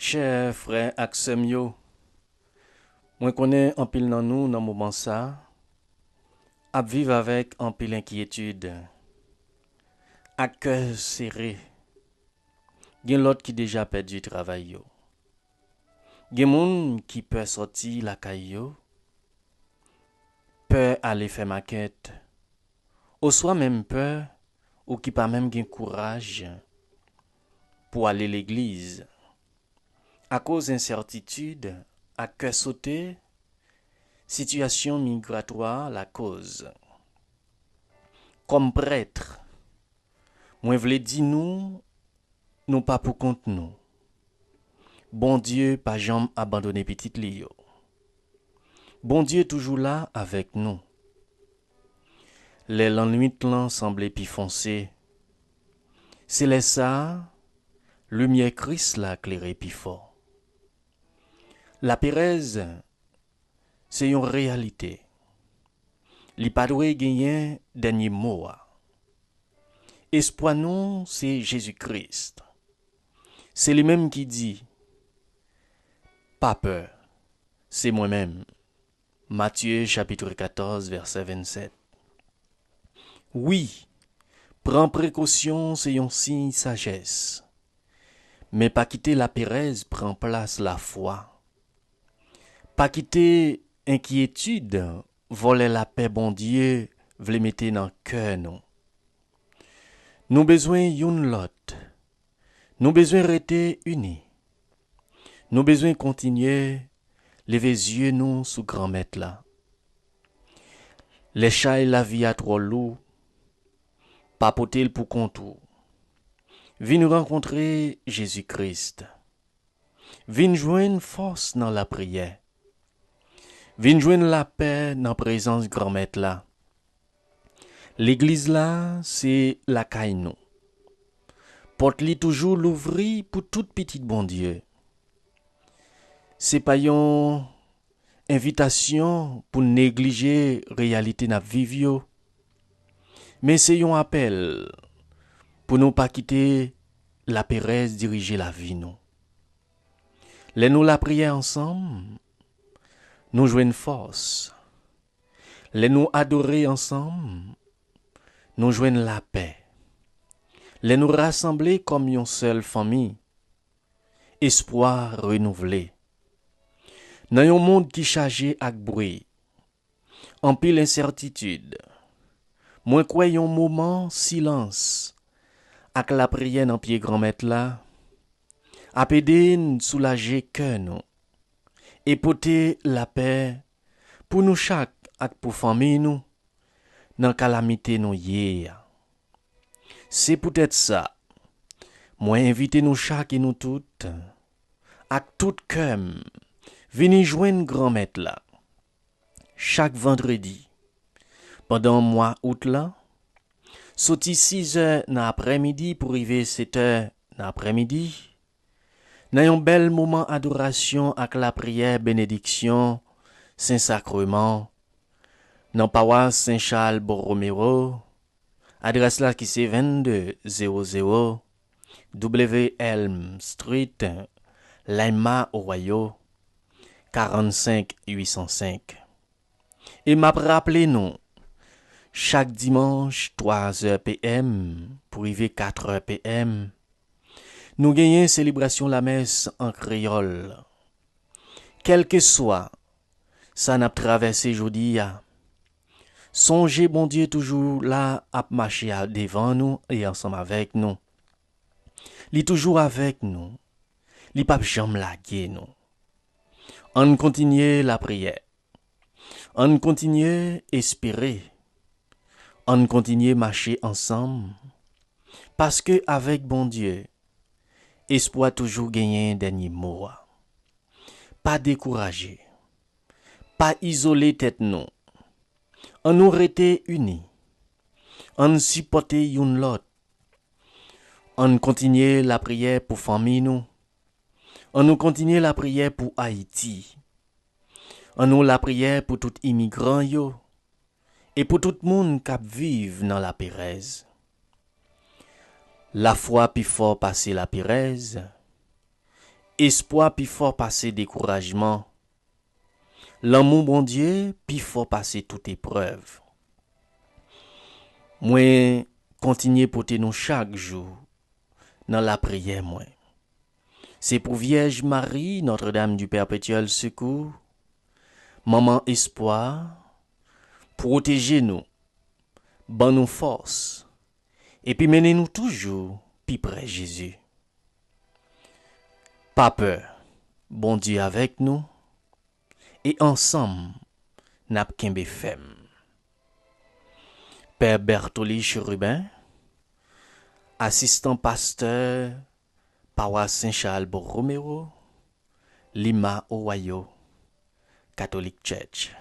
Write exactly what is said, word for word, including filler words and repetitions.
Chè frè ak sè m yo, mwen konnen anpil nan nou nan moman sa a ap viv avèk anpil enkyetid, ak kè sere. Gen lòt ki deja pèdi travay yo. Gen moun ki pè sòti lakay yo, pè ale fè makèt, oswa menm pè ou ki pa menm gen kouraj pou ale legliz. Akoz ensètitid ak kè sote sitiyasyon migratwa lakoz. Kòm prèt, mwen vle di nou, nou pa poukont nou. Bondye pa janm abandone pitit li yo. Bondye toujou la avèk nou. Lè lannwit lan sanble pi fonse, se lè sa a, limyè Kris la klere pi fò. Laperèz se yon reyalite. Li pa dwe genyen dènye mo a. Espwa nou se Jezi Kris. Se li menm ki di, "Pa pè, se mwen menm." Matye chapit katòz, vèsè vennsèt. Wi, pran prekosyon se yon siy sajès. Men pa kite laperèz pran plas lafwa. Pa kite enkyetid vòlè lapè Bondye vle mete nan kè nou. Nou bezwen youn lòt. Nou bezwen rete ini. Nou bezwen kontinye leve zye nou sou Granmèt la. Lè chay lavi a twò lou, pa pote l pou kont ou. Vin rankontre Jezi Kris. Vin jwenn fòs nan lapriyè. Vin jwenn lapè nan prezans Granmèt la. Legliz la se lakay nou. Pòt li toujou louvri pou tout pitit Bondye. Se pa yon envitasyon pou neglije reyalite n ap viv yo, men se yon apèl pou nou pa kite laperèz dirije lavi nou. Lè nou lapriyè ansanm, nou jwenn fòs. Lè nou adore ansanm, nou jwenn lapè. Lè nou rasanble kòm yon sèl fanmi, espwa renouvle. Nan yon mond ki chaje ak bri, anpil ensètitid, mwen kwè yon moman silans ak lapriyè nan pye Granmèt la ap ede n soulaje kè nou e pote lapè pou nou chak ak pou fanmi nou nan kalamite nou ye a. Se poutèt sa, mwen envite nou chak e nou tout, ak tout kè m, vini jwenn Granmèt la. Chak vandredi, pandan mwa out la, soti sizè nan aprèmidi pou rive setè nan aprèmidi, nan yon bèl moman adorasyon ak lapriyè benediksyon Sen Sakreman, nan pawas Sen Chal Boromero, adrès la ki se vennde zewo zewo W Elm Street, Lima, Ohio, karannsenk uit san senk. E m ap raple nou, chak dimanch, twa zè P M pou rive katrè P M, nou genyen selebrasyon lamès an kreyòl. Kèlkeswa sa n ap travèse jodi a, sonje Bondye toujou la ap mache a devan nou e ansanm avèk nou. Li toujou avèk nou. Li p ap janm lage nou. Ann kontinye lapriyè. Ann kontinye espere. Ann kontinye mache ansanm. Paske avèk Bondye, espwa toujou genyen dènye mo a. Pa dekouraje. Pa izole tèt nou. Ann nou rete ini. Ann sipòte youn lòt. Ann kontinye lapriyè pou fanmi nou. Ann nou kontinye lapriyè pou Ayiti. Ann nou lapriyè pou tout imigran yo e pou tout moun k ap viv nan laperèz. Lafwa pi fò pase laperèz, Espwa pi fò pase dekourajman. Lanmou Bondye pi fò pase tout eprèv. Mwen kontinye pote nou chak jou nan lapriyè mwen. Se pou Vyèj Mari, Notre-Dame du Perpétuel Secours, Manman Espwa, pwoteje nou, ban nou fòs, epi mennen nou toujou pi pre Jezi. Pa pè, Bondye avèk nou, e ansanm n ap kenbe fèm. Pè Bertholy Cherubin, asistan pastè pawas Sen Chal Borromeo, Lima, Ohio, Catholic Church.